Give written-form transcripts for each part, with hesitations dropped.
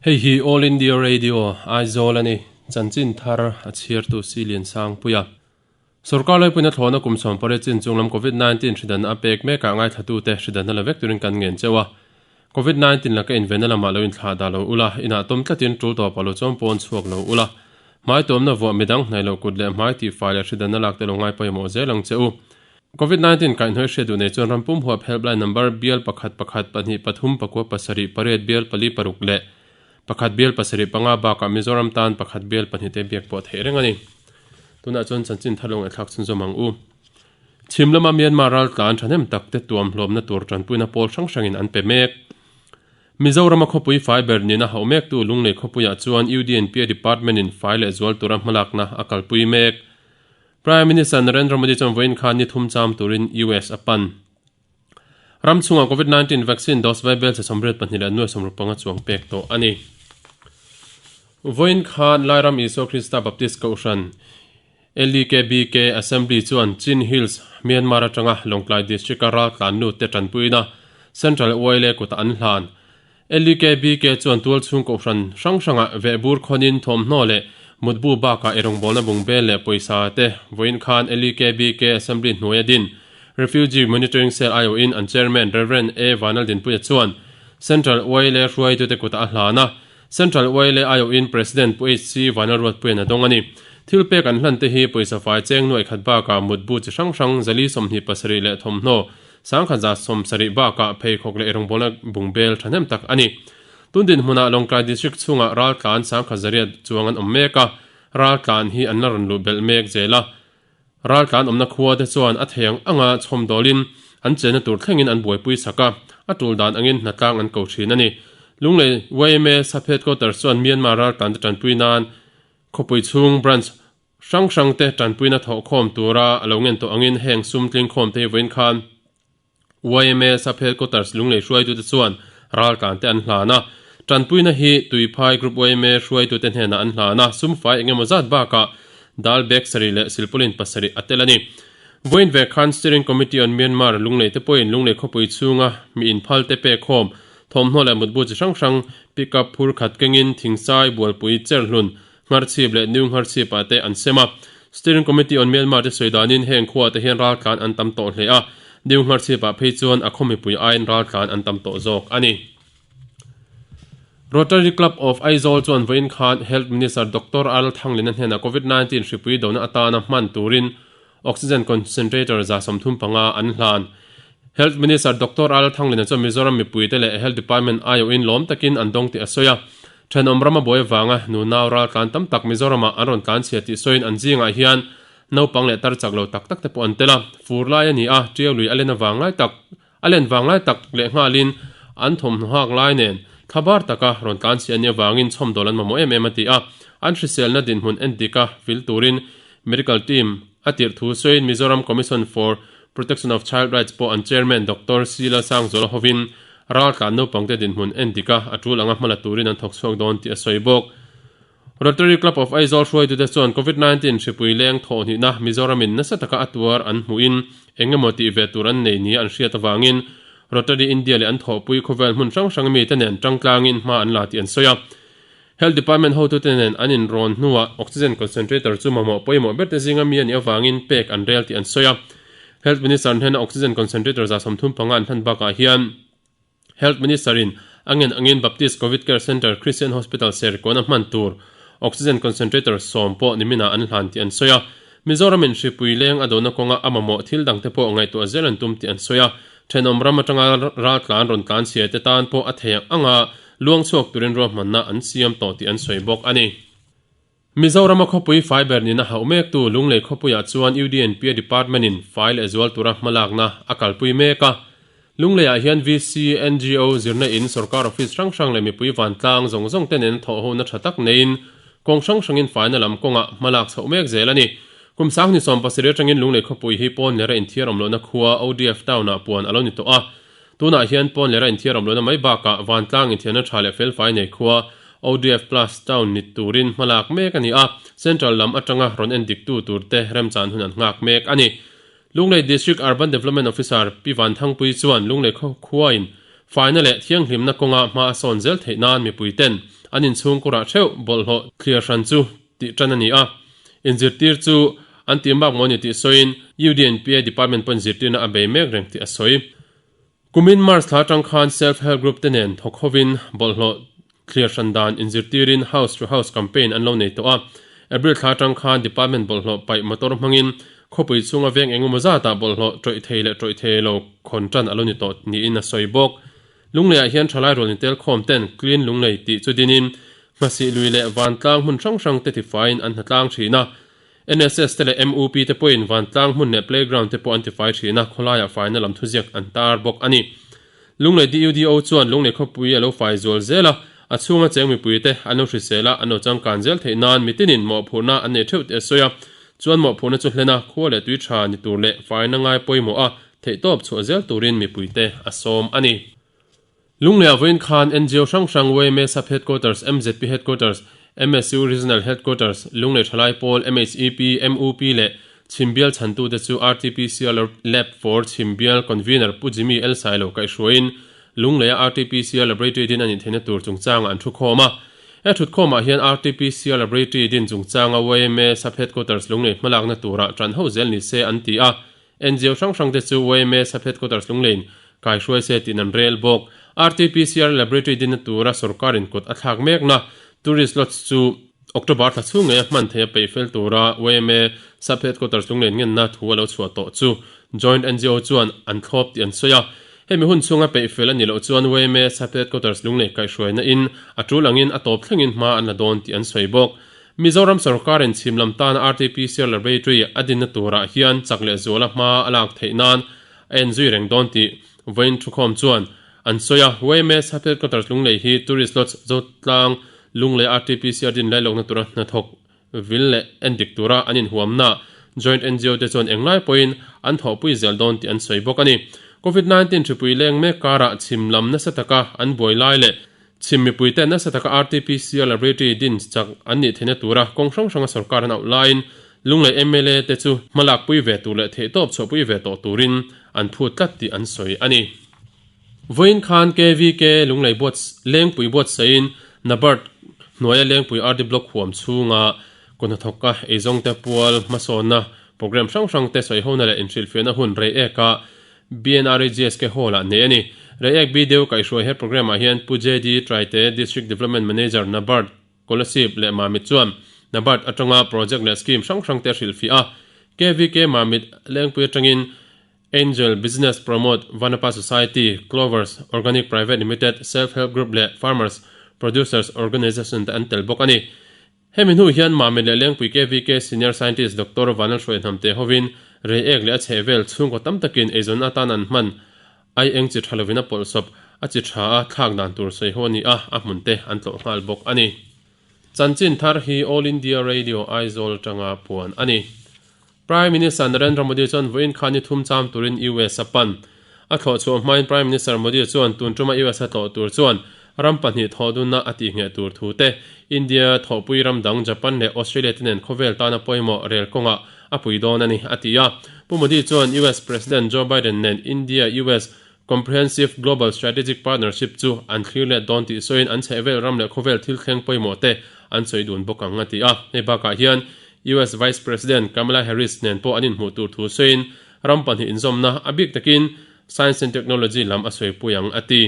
Hei hi All India Radio, Aizawl a ni. Chanchin thar a chhiartu Silian Sangpuia. Sorkar laipuina thlawhna kum 18 chin chunglam Covid 19 hridanna a pek mekah ngaithlatute hridanna la vek turin kan ngen cheu a. Covid 19 laka invenna lamah lo inthlah dah lo ula, inah tawm tlatin tul tawpah lo chuan pawn chhuak lo ula. Hmai tuamna vuah midang hnaih loh kut leh hmai tihfai leh hridanna lak te lo ngai pawimawh zel ang che u. Covid 19 kaihhnawih hriat duh nei chuan rampum huap helpline number bial pakhat pakhat pahnih pathum pakua pasarih pariat bial pali paruk leh pakhat bial pasarih panga bakah Mizoram tan pakhat bial pahnih te biak pawh theih reng a ni. Tunah chuan chanchin thar lo ngaihthlak chhunzawm ang u. Chhim lama Myanmar raltlan thahnem tak te tuam hlawmna tur tanpuina pawl hrang hrangin an pe mek. Mizorama khawpui fai ber nina hauh mektu Lunglei khawpuiah chuan UDNPA Department in fai leh zual tura hmalakna a kalpui mek. Prime Minister Narendra Modi chuan vawiin khan ni thum cham turin US a pan. Ram chhungah Covid 19 vaccine dose vaibel che 82 leh nuai sawmruk panga chuang pek tawh a ni. Vawiin khan Lairam Isua Krista Baptist Kohhran, LEKBK, Assembly chuan Chin Hills, Myanmar atanga Lawngtlai District-a raltlan nu te tanpuina Central YLA kutah an hlan. LEKBK chuan tualchhung kohhran hrang hrangah vehbur khawnin thawmhnaw leh mutbu bakah eirawngbawlna bungbel leh pawisa te vawiin khan LEKBK Assembly hnuaia din Refugee Monitoring Cell aiawhin an Chairman Rev. A. Vanaldinpuia chuan Central YLA hruaitute kutah a hlan a. Central YLA aiawhin President Pu HC Vanlalruatpuian a dawng a ni. Thil pek an hlan te hi pawisa fai cheng nuaih khat bakah mutbu chi hrang hrang zali 27 leh thawmhnaw 1170 bakah pheikhawk leh rawngbawlna bungbel thahnem tak a ni. Tun dinhmunah Lawngtlai District chhungah raltlan 1100 chuang an awm mek a, raltlan hi an la rawn luh belh mek zel a. Raltlan awmna khua te chuan a thei ang anga chhawmdawlin an chenna tur thlengin an buaipui sak a, a tul dan angin hnatlang an ko thin a ni. Lunglei yma Sub Headquarters chuan Myanmar raltlan te tanpui nan khawpui chhung branch hrang hrang te tanpuina thawhkhawm tura a lo ngen tawh angin heng sum tlingkhawm te hi vawiin khan Yma Sub Headquarters Lunglei hruaitute chuan raltlan te an hlan a. Tanpuina hi Tuiphai Group yma hruaitute hnenah an hlan a, sumfai engemaw zat bakah dal bag sarih leh silpauline pasarih a tel a ni. Vawiin ve khan Steering Committee on Myanmar Lunglei te pawhin Lunglei khawpui chhunga mi inphal te pekkhawm, thawmhnaw leh mutbu chi hrang hrang, pickup phur khat kengin Thingsai, Bualpui, Cherhlun, Ngharchhip leh New Ngharchhip ah te an sem a. Steering Committee on Myanmar te sawi danin heng khuaah te hian raltlan an tam tawh hle a, New Ngharchhip ah phei chuan a khaw mipui aiin raltlan an tam tawh zawk a ni. Rotary Club of Aizawl chuan vawiin khan Health Minister Doctor Arl Thanglina hnenah Covid 19 hripui dona atana hman turin Oxygen Concentrator 35 an hlan. Health Minister Doctor Arl Thanglina chuan Mizoram mipuite leh Health Department aiawhin lawm takin an dawng tih a sawi a. Thenawm rama buai avanga nu nau raltlan tam tak Mizoramah an rawn tlan chhia tih sawiin an zingah hian naupang leh tar chak lo tak tak te pawh an tel a. Fur lai a ni a, ṭiau lui a len avang lai tak a len vang lai tak leh nghalin an thawmhnaw hak lai nen thlabar taka rawn tlan chhia a nih avangin chhawmdawl an mamawh em em a ti a. An hriselna dinhmun endika vil turin Medical Team a tirh thu sawiin Mizoram Commission for Protection of Child Rights pawh an Chairman Doctor C Lalsangzuala hovin Raltlan naupangte dinhmun en dik a, a tul anga hmala turin an thawk chhuak dawn tih a sawi bawk. Rotary Club of Aizawl hruaitute chuan Covid 19 hripui leng thawhhnihna Mizoramin nasa taka a tuar an hmuhin eng emaw tih ve tur an nei nia an hriat avangin Rotary India leh an thawhpui khawvel hmun hrang hrang mite nen tangtlangin hma an la tih an sawi a. Health Department hotute nen an inrawn hnuah Oxygen Concentrator chu mamawh pawimawh berte zinga mi a nih avangin pek an rel tih an sawi a. Health Minister hnena Oxygen Concentrator 35 an hlan bakah hian Health Minister in a ngen angin Baptist Covid Care Centre Christian Hospital Serkawn a hman tur Oxygen Concentrator sawm pawh niminah an hlan tih an sawi a. Mizoram in hripui leng a dona kawnga a mamawh thil dangte pawh ngaihtuah zel an tum tih an sawi a. Thenawm ram atanga raltlan rawn tlan chhia te tan pawh a thei ang anga luang chhuak turin ruahmanna an siam tawh tih an sawi bawk a ni. Mizorama khawpui fai ber nina hauh mektu Lunglei khawpuiah chuan UDNPA Department in fai leh zual tura hmalakna a kalpui mek a. Lungleiah hian VC, NGO, zirna in, sorkar office hrang hrang leh mipui vantlang zawng zawng te nen thawhhona tha tak neiin kawng hrang hrangin faina lam kawngah hmalak chhoh mek zel a ni. Kum 2017 atangin Lunglei khawpui hi pawn lera inthiar awm lohna khua ODF Town-ah puan a lo ni tawh a. Tunah hian pawn lera inthiar awm lohna mai bakah vantlang inthiarna tha leh felfai nei khua ODF Plus Town ni turin hmalak mek a ni a, Central lam atanga rawn en diktu turte remchan hun an nghak mek a ni. Lunglei District Urban Development Officer Pi Vanthangpui chuan Lunglei khuain faina leh thianghlimna kawnga hma a sawn zel theih nan mipui ten An inchhungkurah theuh bawlhhlawh thliar hran chu tih tan a ni a. Inzirtir chu an tih mak maw ni tih sawiin UDNPA department pawhin zirtirna a bei mek reng tih a sawi. Kumin March thla atang khan Self Help Group te nen thawk hovin bawlhhlawh thliar hran dan inzirtirin House to House campaign an lo nei tawh a. April thla atang khan department bawlhhlawh paih motor hmangin khawpui chhunga veng engemaw zatah bawlhhlawh tawih thei leh tawih thei lo khawn tan a lo ni tawh niin a sawi bawk. Lungleiah hian thalai rual intel khawm ten Clean Lunglei tih chu dinin hmasih lui leh vantlang hmun hrang hrang te tifaiin an hnatlang thin a. NSS te leh MUP te pawhin vantlang hmun leh playground te pawh an tifai thin a, khawlaiah faina lam thuziak an tar bawk a ni. Lunglei DUDO chuan Lunglei khawpui a lo fai zual zel a, a chhunga cheng mipui te an lo hrisel a, an lo changkan zel theih nan mitinin mawhphurhna an nei theuh tih a sawi a, chuan mawhphurhna chu hlen a, khua leh tui tha ni tur leh faina ngai pawimawh a, Theihtawp chhuah zel turin mipuite a sawm a ni. Lungleiah vawiin khan ngo hrang hrang YMA Sub Headquarters, MZP Headquarters, MSU Regional Headquarters, Lunglei Thalai Pawl, MHEP, MUP leh Chhimbial chhantute chu RTPCR Lab for Chhimbial Convener Pu Jimmy L Sailo kaihhruaiin Lungleia RTPCR Laboratory din a nih theihna tur chungchangah an thukhawm a. He thutkhawmah hian RTPCR Laboratory din chungchanga YMA Sub Headquarters Lunglei hmalakna turah tanho zel ni se an ti a. NGO hrang hrang te chu YMA Sub Headquarters Lunglein kaihruai se tiin an rel bawk. RTPCR Laboratory dinna tura sorkarin kut a thlak mekna Tourist Lodge chu October thla chhung ngeia hman theih a peih fel tura YMA Sub Headquarters Lunglein ngenna thu a lo chhuah tawh chu Joint NGO chuan an thlawp tih an sawi a. Hemi hun chhunga peih fel a nih loh chuan YMA Sub Headquarters Lunglei kaihhruaina in a tul angin a tawp thlengin hma an la dawn tih an sawi bawk. Mizoram sorkarin chhim lam tana RTPCR Laboratory a dinna turah hian chak leh zuala hma a lak theih nan a en zui reng dawn tih vawiin thukhawm chuan an sawi a. YMA Sub Headquarters Lunglei hi Tourist Lodge Zotlang Lunglei RTPCR din lailawkna tura hnathawk vil leh endik tura an inhuamna Joint ngo te chuan englai pawhin an thawhpui zel dawn tih an sawi bawk a ni. Covid 19 hripui leng mek karah chhim lam nasa taka an buai lai leh Chhim mipuite nasa taka RTPCR Laboratory din chak an nih theihna tura kawng hrang hranga sorkar an auh laiin Lunglei mla te chu hmalakpui ve tur leh theihtawp chhuahpui ve tawh turin an phut tlat tih an sawi a ni. Vawiin khan KVK Lunglei buat Lengpui buatsaiin Nabard hnuaia Lengpui RD Block huam chhunga kut hnathawka eizawngte pual hmasawnna programme hrang hrangte sawihona leh inhrilhfiahna hun rei eka BNREGSK Hall-ah nei a ni. Reiek B Deu kaihhruai he programme-ah hian Pu JD Traite, District Development Manager, NABARD, Kolasib leh Mamit chuan NABARD atanga project leh scheme hrang hrangte a hrilhfiah a. KVK Mamit Lengpui atangin Angel Business Promote, Vanapa Society, Clovers Organic Private Limited, Self Help Group leh Farmers Producers Organisation te an tel bawk a ni. Hemi hnu hian Mamit leh Lengpui KVK Senior Scientist Doctor Vanlalhruai Hnamte hovin reiek leh a chhehvel chhungkaw tam takin eizawnna atan an hman ai eng chi tha lovin a pawlhsawp a chi tha a thlak dan tur sawi ho a ni a, a hmun te an tlawh nghal bawk a ni. Chanchin thar hi All India Radio Aizawl atanga puan a ni. Prime Minister Narendra Modi chuan vawiin kha ni thum cham turin US a pan. A thlawh chhuah hmain Prime Minister Modi chuan tun tuma US a tlawh tur chuan ram pahnih thawh dunna a tihngheh tur thu te, India thawhpui ram dang Japan leh Australia te nen khawvel tana pawimawh rel kawngah a pui dawn a ni, a ti a. Pu Modi chuan US President Joe Biden nen India-US Comprehensive Global Strategic Partnership chu an thlir let dawn tih sawiin an chhehvel ram leh khawvel thil thleng pawimawh te an sawi dun bawk ang a ti a. Hei bakah hian US Vice President Kamala Harris nen pawh an inhmuh tur thu sawiin ram pahnih inzawmna a bik takin Science and Technology lam a sawipui ang a ti.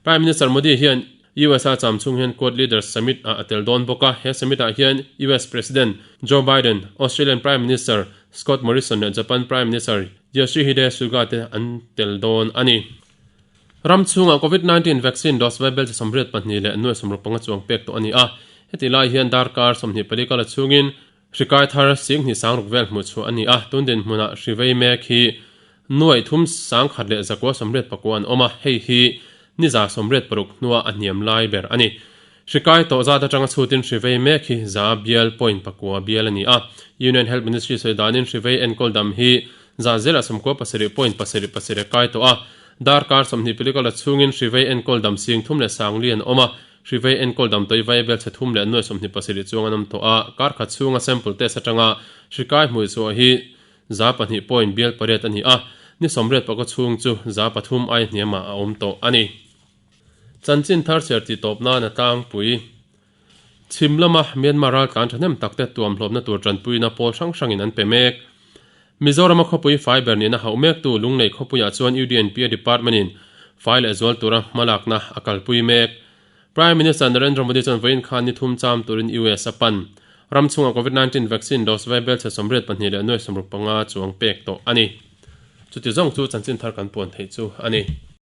Prime Minister Modi hian US a cham chhung hian Quad Leaders Summit ah a tel dawn bawk a, he summit ah hian US President Joe Biden, Australian Prime Minister Scott Morrison leh Japan Prime Minister Yoshihide Suga te an tel dawn a ni. Ram chhungah Covid 19 vaccine dose vaibel chi 82 nuai 65 chuang pek tawh a ni a, heti lai hian darkar 24 kala chhungin hri kai thar sing hnih sang ruk vel hmuh chhuah a ni a, tun dinhmunah hri vei mek hi nuai thum sang khat leh zakua sawmriat pakua an awm a, hei hi ni za sawmriat paruk hnua a hniam lai ber a ni. Hri kai tawh zat atanga chhutin hri vei mek hi za bial point pakua bial a ni a, Union Health Ministry sawi danin hri vei enkawl dam hi za zela sawmkua pasarih point pasarih pasarih a kai tawh a, darkar 20 pilikala chhungin hri vei enkawl dam sing thum leh sang li an awm a, Hri vei enkawl damdawi vai bel chhe thum leh nuai 27 chuang an awm tawh a, kar khat chhunga sample test atanga hri kai hmui chhuah hi 200 point bial pariat a ni a, ni 80 pakaw chhung chu 300 ai hniamah a awm tawh a ni. Chanchin thar chhiar tih tawp nan a tlangpui. Chhim lama Myanmar raltlan thahnem takte tuamhlawmna tur tanpuina pawl hrang hrangin an pe mek. Mizorama khawpui fai ber nihna hauh mektu Lunglei khawpuiah chuan UDNPA Department-in fai leh zual tura hmalakna a kalpui mek. Prime Minister Narendra Modi chuan vawiin khan ni thum cham turin US a pan. Ram chhungah Covid 19 vaccine dose vaibel chhe 82 nuai 65 chuang pek tawh a ni. Chuti zawng chu chanchin thar kan puan theih chu a ni.